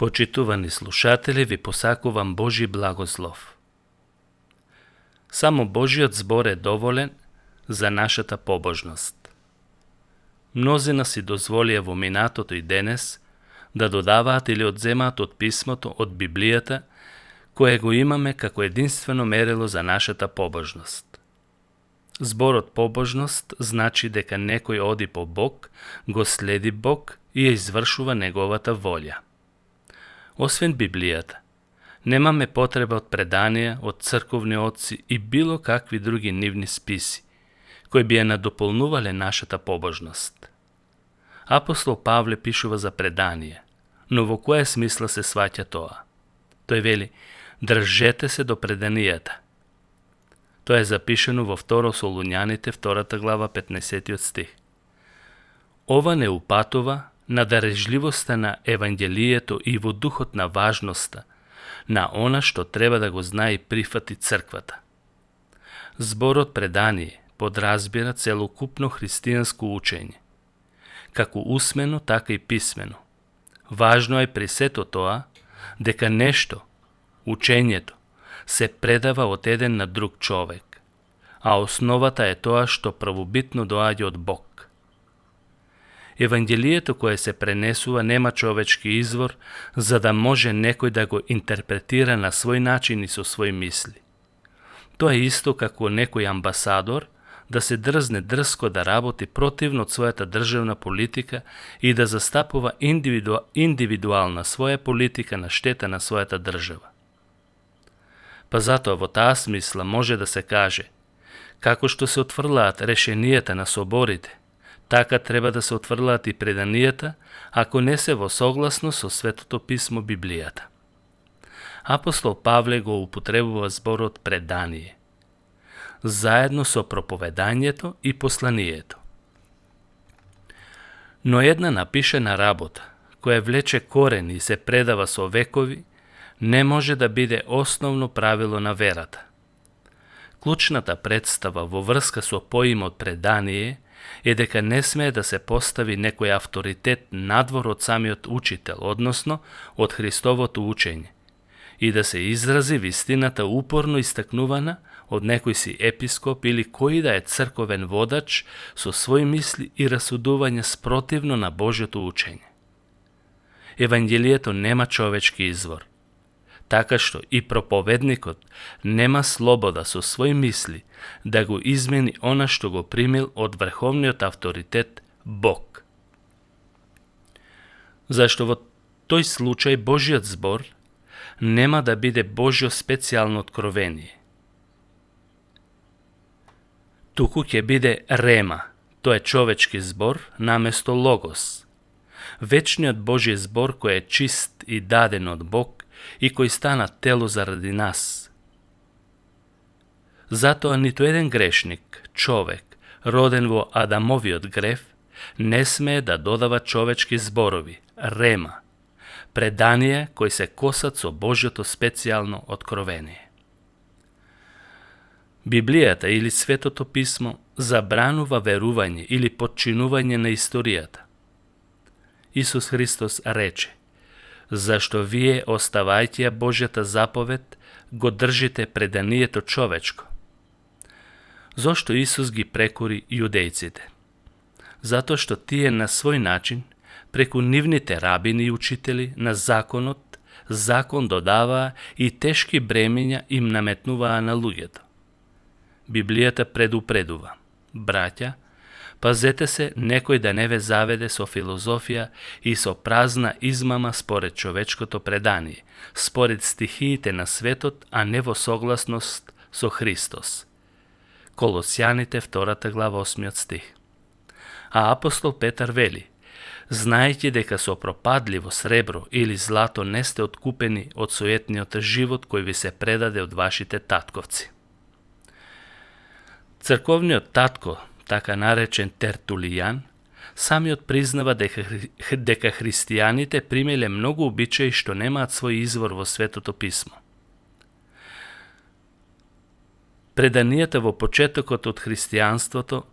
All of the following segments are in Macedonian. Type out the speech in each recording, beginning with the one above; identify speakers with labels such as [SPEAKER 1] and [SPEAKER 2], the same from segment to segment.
[SPEAKER 1] Почитувани слушатели, ви посакувам Божи благослов. Само Божиот збор е доволен за нашата побожност. Мнозина си дозволија во минатото и денес да додаваат или одземаат од писмото, од Библијата, кое го имаме како единствено мерило за нашата побожност. Зборот побожност значи дека некој оди по Бог, го следи Бог и ја извршува неговата волја. Освен Библијата, немаме потреба од преданија, од црковни отци и било какви други нивни списи, кои би ја надополнувале нашата побожност. Апостол Павле пишува за преданија, но во која смисла се сваќа тоа? Тој вели, држете се до преданијата. Тоа е запишено во 2 Солуњаните, 2 глава, 15 стих. Ова не упатува на дарежливоста на Евангелието и во духот на важноста, на она што треба да го знае и прифати црквата. Зборот предание подразбира целокупно христијанско учење, како усмено, така и писмено. Важно е при сето тоа дека нешто, учењето, се предава од еден на друг човек, а основата е тоа што правобитно доаѓа од Бог. Евангелието кое се пренесува нема човечки извор, за да може некој да го интерпретира на свој начин и со своји мисли. Тоа е исто како некој амбасадор да се дрзне дрско да работи противно од својата државна политика и да застапува индивидуална своја политика на штета на својата држава. Па затоа во таа смисла може да се каже, како што се отфрлаат решенијата на соборите, така треба да се отфрлаат и преданијата, ако не се во согласно со Светото писмо Библијата. Апостол Павле го употребува зборот предание, заедно со проповедањето и посланието. Но една напишена работа, која влече корени и се предава со векови, не може да биде основно правило на верата. Клучната представа во врска со поимот предание е дека не смее да се постави некој авторитет надвор од самиот учител, односно од Христовото учење, и да се изрази вистината упорно истакнувана од некој си епископ или кој да е црковен водач со своји мисли и расудување спротивно на Божјото учење. Евангелието нема човечки извор, така што и проповедникот нема слобода со своји мисли да го измени она што го примил од врховниот авторитет Бог. Зашто во тој случај Божиот збор нема да биде Божјо специјално откровение. Туку ќе биде рема, тоа е човечки збор наместо логос. Вечниот Божји збор кој е чист и даден од Бог и кој стана тело заради нас. Затоа ниту еден грешник, човек, роден во Адамовиот грев, не смее да додава човечки зборови, рема, преданија кои се косат со Божјото специјално откровение. Библијата или Светото писмо забранува верување или подчинување на историјата. Исус Христос рече, зашто вие, оставајќи ја Божјата заповед, го држите преданието човечко. Зошто Исус ги прекори јудејците? Затоа што тие на свој начин, преку нивните рабини и учители на законот, закон додаваа и тешки бремења им наметнуваа на луѓето. Библијата предупредува, браќа, пазете се некој да не ве заведе со филозофија и со празна измама според човечкото предание, според стихиите на светот, а не во согласност со Христос. Колосјаните 2 глава 8 стих. А апостол Петар вели, знаејќи дека со пропадливо сребро или злато не сте откупени од суетниот живот кој ви се предаде од вашите татковци. Црковниот татко, така наречен Тертулијан, самиот признава дека христијаните примеле многу обичаи што немаат свој извор во Светото писмо. Преданијата во почетокот од христијанството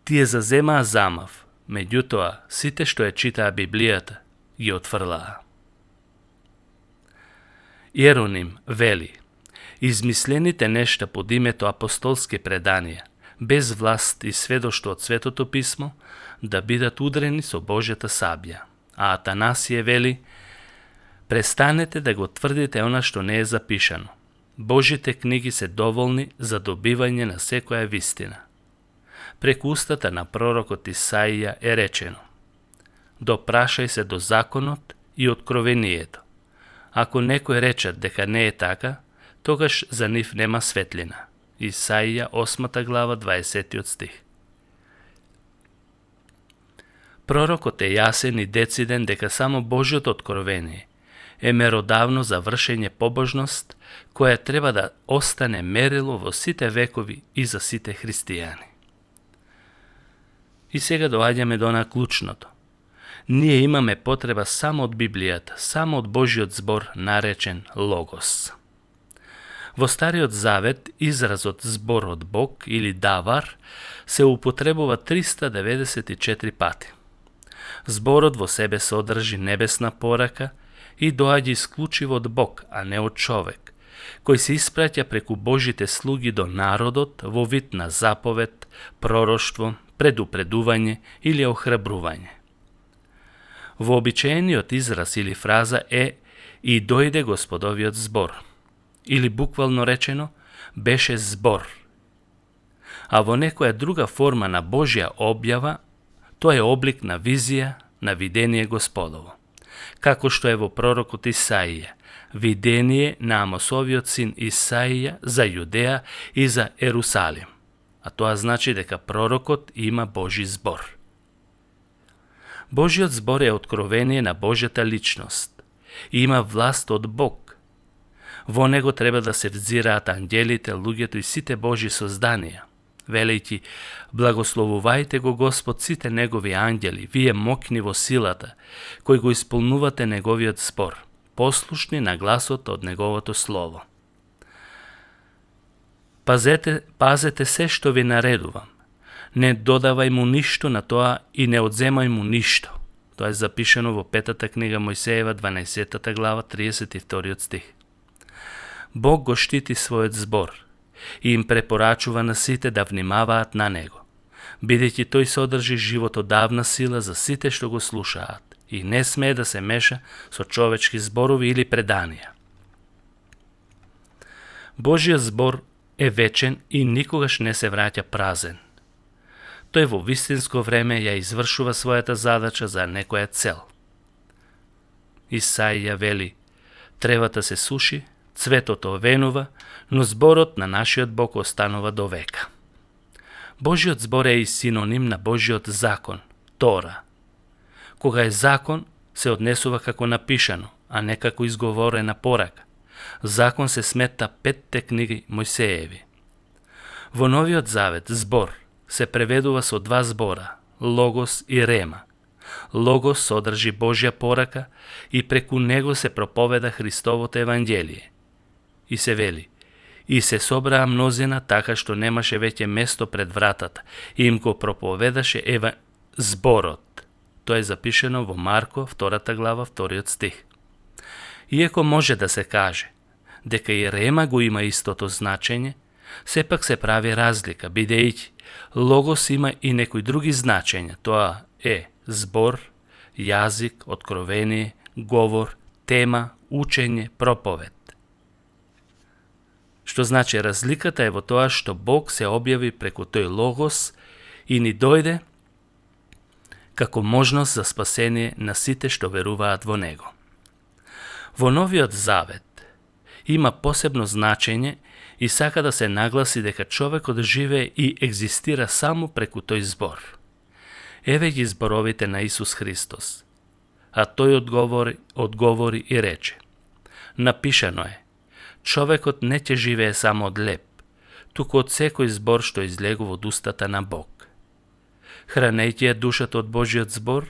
[SPEAKER 1] тие заземаа замав, меѓутоа сите што ја читаа Библијата ги отфрлаа. Иероним вели: измислените нешта под името апостолски преданија, без власт и сведоштво од Светото писмо, да бидат удрени со Божјата сабја. А Атанасије вели: престанете да го тврдите она што не е запишано. Божите книги се доволни за добивање на секоја вистина. Преку устата на пророкот Исаија е речено: допрашај се до законот и откровението. Ако некој речат дека не е така, тогаш за нив нема светлина. Исаија 8 глава 20 стих. Пророкот е јасен и дециден дека само Божјото откровение е меродавно за вршење побожност, која треба да остане мерило во сите векови и за сите христијани. И сега доаѓаме до на клучното. Ние имаме потреба само од Библијата, само од Божјиот збор наречен Логос. Во Стариот Завет изразот збор од Бог или давар се употребува 394 пати. Зборот во себе содржи небесна порака и доаѓа исклучиво од Бог, а не од човек, кој се испраќа преку Божите слуги до народот во вид на заповед, пророштво, предупредување или охрабрување. Вообичаениот израз или фраза е и дојде Господовиот збор, или буквално речено беше збор. А во некоја друга форма на Божја објава, тоа е облик на визија, на видение Господово. Како што е во пророкот Исаија, видение на Амосовиот син Исаија за Јудеја и за Ерусалим. А тоа значи дека пророкот има Божи збор. Божиот збор е откровение на Божјата личност и има власт од Бог. Во него треба да се взираат ангелите, луѓето и сите Божи созданија, велејќи: благословувајте го Господ сите негови ангели, вие мокни во силата, кои го исполнувате неговиот збор, послушни на гласот од неговото слово. Пазете се што ви наредувам. Не додавај му ништо на тоа и не одземај му ништо. Тоа е запишено во 5-та книга Мојсеева, 12 глава, 32 стих. Бог го штити својот збор и им препорачува на сите да внимаваат на него, бидејќи тој содржи животодавна сила за сите што го слушаат и не смее да се меша со човечки зборови или преданија. Божиот збор е вечен и никогаш не се враќа празен. Тој во вистинско време ја извршува својата задача за некоја цел. Исаија вели: тревата се суши, цветото овенува, но зборот на нашиот Бог останува до века. Божиот збор е и синоним на Божиот закон, Тора. Кога е закон, се однесува како напишано, а не како изговорена порака. Закон се смета 5-те книги Мојсееви. Во Новиот Завет збор се преведува со 2 збора, Логос и Рема. Логос содржи Божја порака и преку него се проповеда Христовото евангелие. И се вели: и се собраа мнозина така што немаше веќе место пред вратата и им го проповедаше зборот. Тоа е запишено во Марко 2 глава 2 стих. Иако може да се каже дека и Рема го има истото значење, сепак се прави разлика, бидејќи Логос има и некои други значења. Тоа е збор, јазик, откровение, говор, тема, учење, проповед. Што значи разликата е во тоа што Бог се објави преку тој Логос и ни дојде како можност за спасение на сите што веруваат во него. Во Новиот Завет има посебно значење и сака да се нагласи дека човекот живее и екзистира само преку тој збор. Еве ги зборовите на Исус Христос. А тој одговори и рече: напишано е, човекот не ќе живее само од леб, туку од секој збор што излегува од устата на Бог. Хранејќи ја душата од Божиот збор,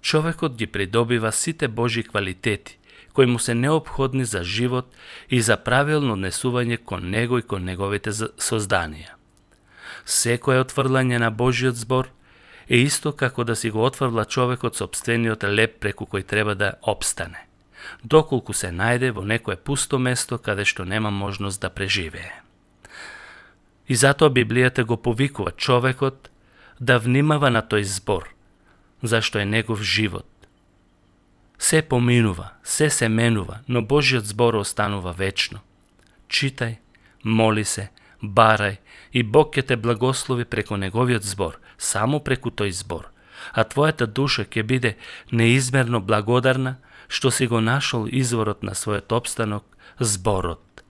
[SPEAKER 1] човекот ги придобива сите Божи квалитети, кои му се неопходни за живот и за правилно однесување кон него и кон неговите созданија. Секое отврлање на Божиот збор е исто како да си го отврла човекот собствениот леб преку кој треба да обстане. доколку се најде во некое пусто место каде што нема можност да преживее. И затоа Библијата го повикува човекот да внимава на тој збор, зашто е негов живот. Се поминува, се менува, но Божиот збор останува вечно. Читај, моли се, барај и Бог ќе те благослови преку неговиот збор, само преку тој збор, а твојата душа ќе биде неизмерно благодарна што си го нашол изворот на својот опстанок, зборот.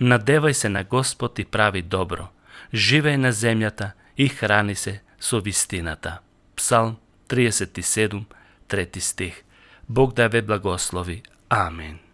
[SPEAKER 1] Надевај се на Господ и прави добро. Живеј на земјата и храни се со вистината. Псалм 37, 3 стих. Бог да ве благослови. Амин.